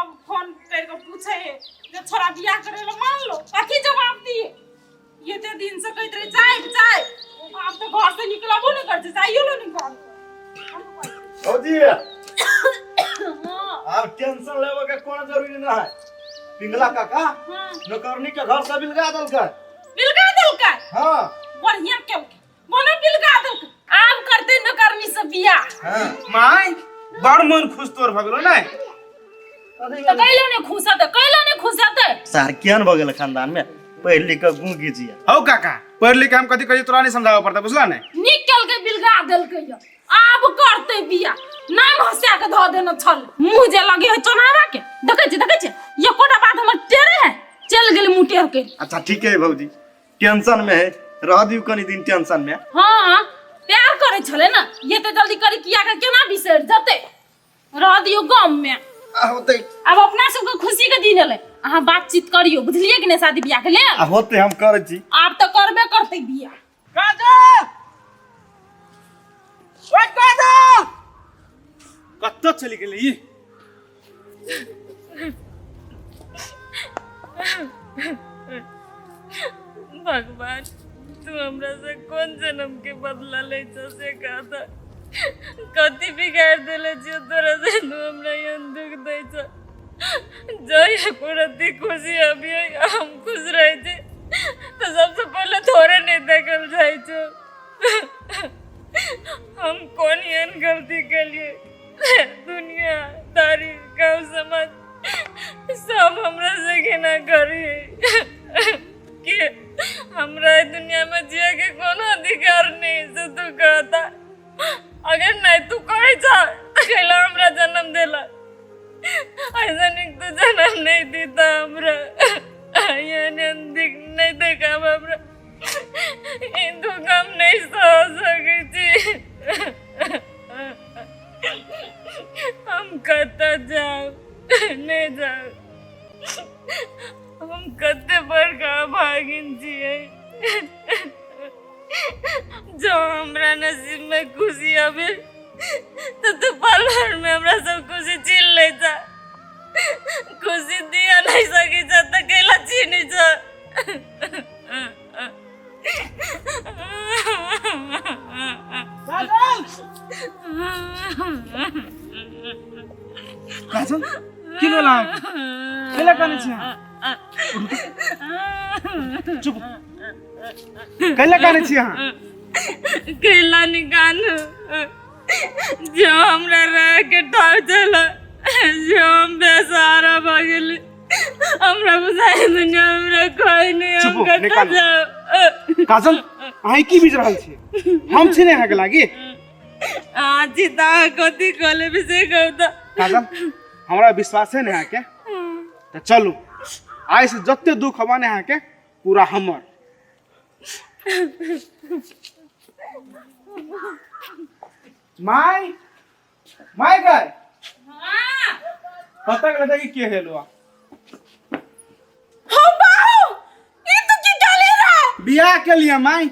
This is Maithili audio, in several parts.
सब फोन कर के पूछे है जे छोरा बियाह करे ला मान लो, कथी जवाब दिए? एते दिन से कहत रहे जाए जाए, आब तो घर से निकलबो नहीं करते, जाइयो लो नहीं घर। भौजी। हाँ। आब टेंशन लेवे के कोनो जरूरी ना है। पिंगला काका नौकरनी के घर से बिलगा देलकै। बिलगा देलकै? हाँ। बढ़िया केलकै, मने बिलगा देलकै, आब करते नौकरनी से बियाह। हाँ। माय, बड़ मन खुश तोर भऽ गेलो नै? तो कैलो ने खुश हते, कैलो ने खुश हते? सार केहन भऽ गेल खानदान में, पढ़ लिख के गुण घिचिया। हौ काका, पढ़ लिख के हम कथी कहियो, तोरा नहीं समझाबऽ पड़तै, बुझला नै? नीक केलकै बिलगा देलकै यऽ, आब करते बियाह। नाम हंसा के धऽ देने छल, मुंह जे लगे है चोनावा के। देखै छी, देखै छी, एकोटा बात हमर टेढ़े है, चल गेल मुंह टेढ़ के। अच्छा ठीक है भौजी, टेंशन में है, रह दियो कनी दिन टेंशन में। हाँ, प्यार करे छले ना, ये ते जल्दी करे किया के केना बिसरि जते? रह दियो गाम में। आ होते। अब अपना सबके खुशी के दिन एलै, अहाँ बातचीत करियो, बुझलियै कि नहि, शादी बियाह के लेल। आ होते, हम करै छी। आब तऽ करबे करतै बियाह। काजल, ओए काजल, कतऽ चलि गेलै ई? भगवान, तू हमरा से कोन जन्म के बदला ले छ से कहता? कथी बिगाड़ देले छियो तोरा से तू हमरा एहन दुख दै छ? जय एको रत्ती खुशी अभी हम खुश रहे छी तो सबसे पहले थोड़े नहीं देखल जाइ छो। हम कोन एहन गलती केलिए, दुनिया दारी गाँव समाज सब हमरा से घृणा करी कि हमरा एहि दुनिया में जिए के कोनो अधिकार नहीं से तू कहता? अगर नहीं तू कहे छ तो कैला हमरा जन्म देला? ऐसा निक तू जन्म नहीं देता हमरा, एहन एहन दिख नहीं देखा हमरा, ई दुख हम नहीं सह सकै छी। हम कतऽ जाब? नहीं जाब। हम कते बड़का भागिन छियै। जो हमरा नसीब में खुशी आवे तो तू पल भर में हमरा सब खुशी छीन ले जा। खुशी दिया नहीं सकी जा तो कैला छीनी जा? काजल, की भेल अहाँके? कैला कानै छी अहाँ? चुप। कैला कानै छी अहाँ? कैला निकाल जो हमरा रह के ठाव चल, जो हम बेसहारा भऽ गेली, हमरा बुझाइ दुनिया हमरा कोई नहीं, हम चुप हो, कतऽ निकालू। जाउ? काजल, अहाँ ई की बीज रहल छी? हम छी ने अहाँके लागी। अहाँ छी तऽ अहाँ कथी कऽ लेबै से कहू तऽ। काजल, हमरा विश्वास है ने अहाँके, तऽ चलू, आइ से जते दुख हवा ने अहाँके, पूरा हमर। माय, माय गए पता लगा कि के हेलो। हम बाहु, ई तू की कहली रे? बियाह के लिए माय,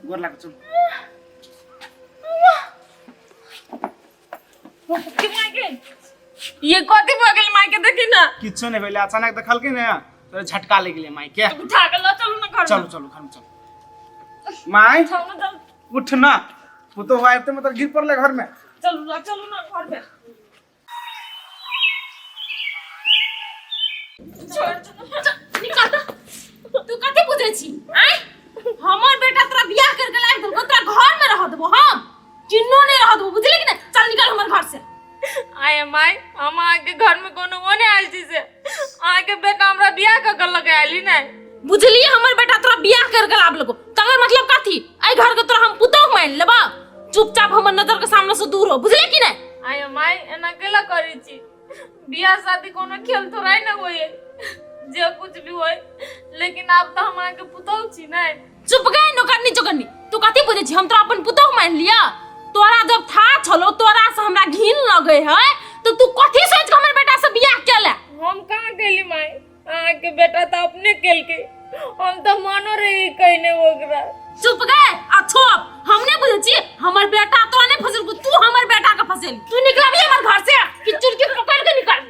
गोर लाग चल। के माय के ये कथी भऽ गेल माय के? देखी ना। किछो नहीं भेलै, अचानक देखलकै ने तो झटका लागि गेलै माय के। उठा के लऽ चलू ना घर में। चलू चलू, घर में चलू माय। चलू ना, चलू। उठ ना, पुतोहु आबिते मतलब गिर पड़ले घर में। चलू ना, चलू ना घर में। छोड़, निकाल तऽ। तू कथी बुझै छी आँय? हमर बेटा तोरा बियाह करके लाबि देलकौ, तोरा घर में रह देबो? हम किन्नो नहीं रह देबो, बुझली कि नहीं? चल निकल हमर घर से। आय माय, हम अहाँके घर में कोनो ओ नहीं आयल छी से अहाँके बेटा हमरा बियाह कऽ के लऽ के आयली नहीं। बुझलिए, हमर बेटा तोरा बियाह करके लाब लगो, तकर मतलब कथी? एहि घर के तोरा हम पुतोह मान लेबा? चुपचाप हमर नजर के सामने से दूर हो, बुझले कि नहीं? आय माय, एना केला करै छी? बियाह शादी कोनो खेल थोड़ा ने होय, जे कुछ भी होय, लेकिन आब तऽ हम अहाँके पुतोह छी ने। चुप गए नौकरनी चौकरनी, तू कथी बुझै छी? हम तोरा अपन पुतोह मान लिया? तोरा जब था छलो, तोरा से हमरा घिन लगे है, तो तू कथी सोच के हमर बेटा से बियाह केले? हम कहाँ गेली माय? अहाँके बेटा तऽ अपने केलकै, हम तऽ मनो रही कहने ओकरा। चुप गए आ छोप, हम नहीं बुझै छी। हमर बेटा तोरा नहीं फसेल, तू हमर बेटा के फसेल। तू निकलबी हमर घर से कि चुटकी पकड़ के निकाल?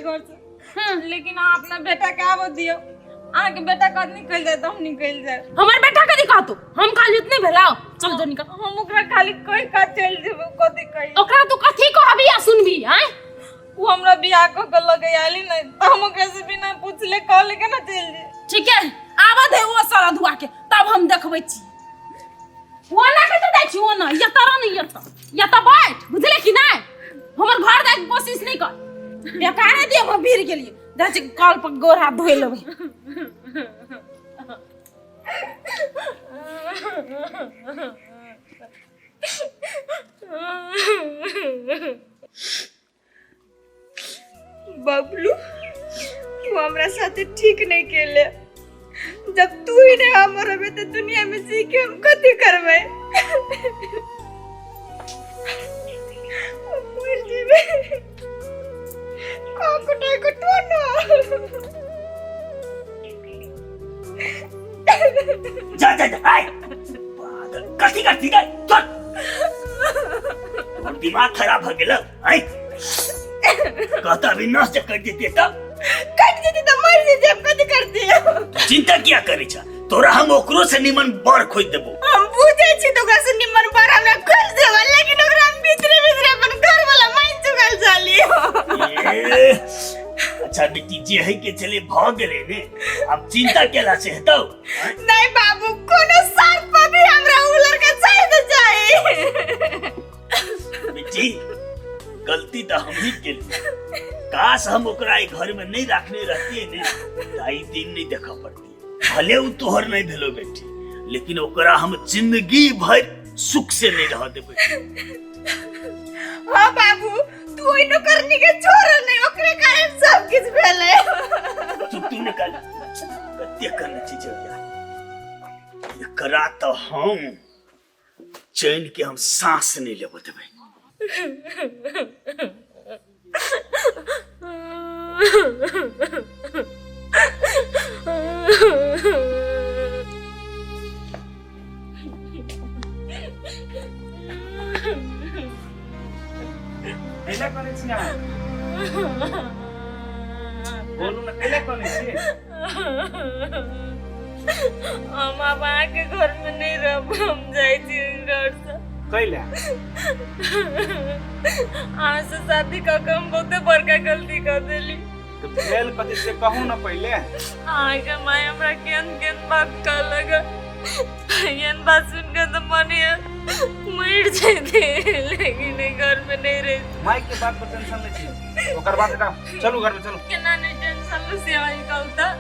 घर से, लेकिन अहाँ अपना बेटा के आबऽ दियौ। अहाँके बेटा कहत निकलि जाए तऽ हम निकलि जायब। हमर बेटा कथी कहतो? हम खाली उतने भेलाओ, चल जो निकल। हम ओकरा खाली कहि कऽ चलि जेबै, कथी कही? ओकरा तू कथी कहबी आ सुनबी? आय ओ हमरा बियाह कऽ के लगे आयली नहि तऽ हम ओकरा से बिना पूछले कहले केना चलि जाय? ठीक है, आबऽ दे ओ सारा धुआ के, तब हम देखबै छी। ओ ना कतऽ जाइ छी, ओ ना या तारा नहीं, या तऽ या तऽ बैठ, बुझले कि नहीं? हमर घर जाके कोशिश नहीं कर, बेकारे दे। हम भीड़ गेलिए, जाइ छी कल पर गोर हाथ धोइ लेबै। बबलू, तू हमरा साथे ठीक नहीं केले। जब तू ही नहीं हमर रहबे तो दुनिया में जी के हम कथी करबै? हम मर जेबै। काकुटाई कटुआ ना। जा जा जा, आय पागल, कथी करती गए? चल, तोर दिमाग खराब हो गेल? आय कहता अभी नस जे कटि जेतै तब? कटि जेतै तऽ मरि जेतै, हम कथी करतियै? चिंता किया करै छ? तोरा हम ओकरो से निमन बर खोज देबो। हम बुझै छी तऽ ओकरा से निमन बर हमरा खोज देबो, लेकिन ओकरा हम भीतरे भीतरे अपन घर वाला मान चुकल छलियै। ए, अच्छा बेटी, जे है के चले भ गेलै ने, अब चिंता केला से हेतौ? नहीं बाबू, कोनो शर्त पर भी हमरा उ लड़का चाहिए तो चाहिए। बेटी, गलती तो हम ही केली। काश हम ओकरा ई घर में नहीं रखने रहतिए ने, त ई दिन नहीं देखा पड़ती। भले उ तोहर नहीं भेलो बेटी, लेकिन ओकरा हम जिंदगी भर सुख से नहीं रह देबै। हाँ बाबू, तू ओहि नौकरनी के छोड़ नहीं, ओकरे कारण सब किछ भेलै। चुप, तू निकल। कते करने छी यार एकरा, तो हम चैन के हम सांस नहीं लेबऽ देबै। कैला करै छी अहाँ? बोलू ने, कैला करै छी? हम आब अहाँके घर में नहीं रहब, हम जाइ छी घर से। कैला? अहाँ से शादी कऽ के हम बहुते बड़का गलती कऽ देली। तऽ भेल कथी से कहू ने पहिले। अहाँके माय हमरा केहन केहन बात कहलक, एहन बात सुन के तऽ मन मरि जेतै, लेकिन एहि घर में नहीं रह। माइक के बात पर टेंशन नहीं छी, ओकर बात हटाउ, चलू घर में चलू। केना नहीं टेंशन लू से अहीं कहू तऽ?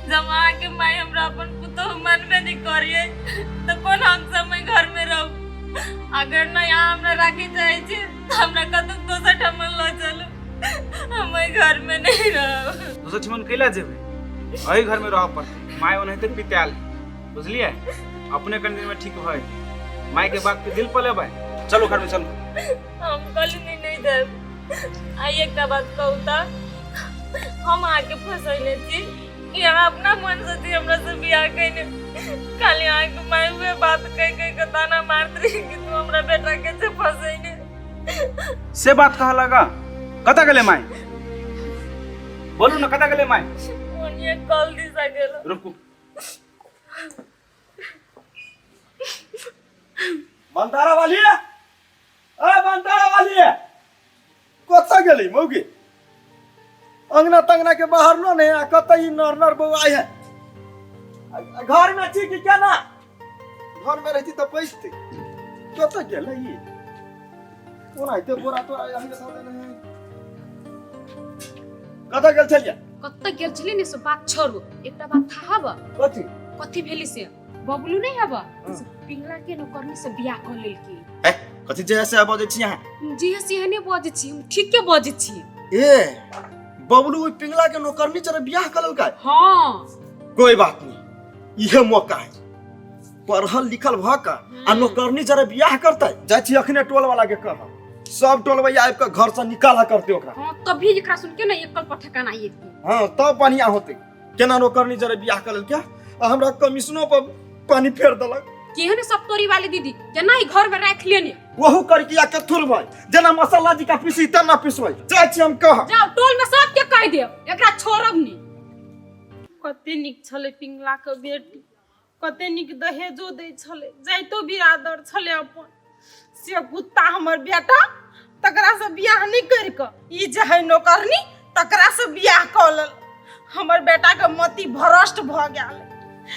जब अहाँके माय हमरा अपन पुतोहु मानबे नहीं करिए तऽ कोन हम समय घर में रहू? अगर नहीं अहाँ हमरा राखी चाहै छी तऽ हमरा कतौ दोसर ठाम लऽ चलू, हम एहि घर में नहीं रहब। दोसर ठिमन कैला जेबै? एहि घर में रहऽ पड़तै। माय ओनाहिते पितायल, बुझलियै? अपने कनि दिन में ठीक भऽ जेतै। माय के बात के दिल पर लेबै। चलू घर में चलू। हम कहली नहीं, नहीं जायब। आइ एकटा बात कहू तऽ, हम अहाँके फंसैले छी कि अहाँ अपना मन से छी हमरा से बियाह कयने? खाली अहाँके माय उहे बात कहि कहि के ताना मारत रही कि तू हमरा बेटा के से फंसैने। से बात कह लगा? कतऽ गेलै माय? बोलू ने, कतऽ गेलै माय? ओनिये कल दिशा गेल। रुकू। बनतारा वाली, ए बनतारा वाली, कतऽ गेली मौगी? अंगना तंगना के बाहर नो ने, आ कतऽ ई नर नर बौआइ है? आ घर में छी कि केना? घर में रहती तऽ पैसती। कतऽ गेलै ई? ओनाहिते बोरा तोरा यहाँ के सामने नहीं। कतऽ गेल छलियै? कतऽ गेल छलियै ने से बात छोड़ू, एकटा बात थाह हब? कथी? कथी भेली से बबलू नहीं हब, से पिंगला के नौकरनी से बियाह कऽ लेलकी। कथी जे से बजै छी अहाँ? जी से एहने बजै छी, हम ठीके बजै छी। ए, बबलू ओहि पिंगला के नौकरनी जरे बियाह कऽ लेलकै? हाँ। कोई बात नहीं, इहे मौका है। पढ़ल लिखल भऽ कऽ आ नौकरनी जरे बियाह करतै? जाइ छी अखने टोल वाला के कहब, सब टोलवैया आबि कऽ घर से निकालऽ करतै ओकरा। हाँ, तभी एकरा सुन के ना एकल पर ठिकाना एतै। हाँ, तब बढ़िया होतै। केना नौकरनी जरे बियाह कऽ लेलकै आ हमरा कमीशनो पर पानी फेर देलक। केहन सब तोरी वाली दीदी, केना ही घर में राख लेने। ओहू करकिया के थुरबै, जेना मसाला जी का पीसी तेना पिसबै। जाइ छी हम कह। जाओ, टोल में सबके कहि देब, एकरा छोड़ब नहि। कते नीक छलै पिंगला के बेटी, कते नीक दहेजो दै छलै, जाइतो बिरादर छलै अपन। से कुत्ता हमर बेटा तकरा से बियाह नहि करि कऽ ई जे है नौकरनी तकरा से बियाह कऽ लेल। हमर बेटा के मति भ्रष्ट भऽ गेल।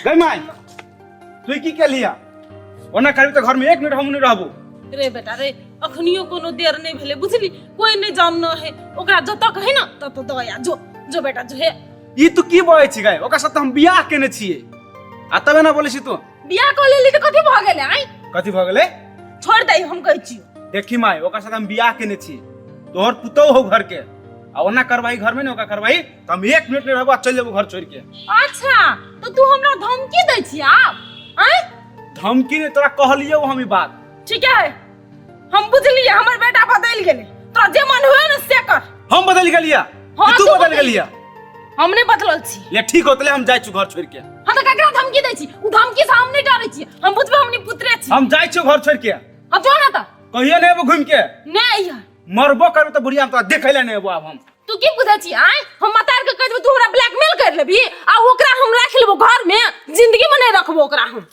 गई माय, तू की केलिया? ओना करबी तऽ घर में एक मिनट हम नहि रहबो। रे बेटा रे, अखनियो कोनो देर नहि भेलै, बुझली? कोई नहि जानना है ओकरा, जतऽ कहे ना ततऽ दया। जो जो बेटा जो। हे, ई तू की बजै छी गई? ओकरा साथ तऽ हम बियाह केने छियै आ तबे ना बोलै छी तू। बियाह कऽ लेली तऽ कथी भऽ गेलै? आँय, कथी भऽ गेलै? छोड़ दे, हम कहै छियौ। देखी माय, ओकरा साथ हम बियाह केने छी, तोहर पुतोह हो घर के, आ ओना करवाही घर में ने ओकरा करवाही तऽ हम एक मिनट नहि रहबो आ चलि जेबो घर छोड़ि के। अच्छा, तऽ तू हमरा धमकी दै छी आब? आँय? धमकी नहि, तोरा कहलियौ हम ई बात। ठीक है, हम बुझलियै, हमर बेटा बदलि गेलै। तोरा जे मन हुए ने से कर। हम बदलि गेलियै? हाँ, कि तू तू बदलि बदलि। गेलियै? हम नहि बदलल छी। ले ठीक होतले, हम जाइ छी घर छोड़ि के। हाँ, तऽ ककरा धमकी दै छी? ओ धमकी से हम नहि डरै छी। हम बुझबै, हमनी पुत्रे छी। हम जाइ छी घर छोड़ि के। हम जो ना तऽ। कहियो नहि एबो घुमि के। नहि अइहे। मरबो करबो तऽ बुढ़िया, हम तोरा देखै लए नहि एबो आब हम। तू की बुझै छी? आँय, हम मतार के कहि देबो, तू हमरा ब्लैकमेल कर लेबही आ ओकरा हम राखि लेबो घर में? जिंदगी में नहीं रखबो ओकरा हम।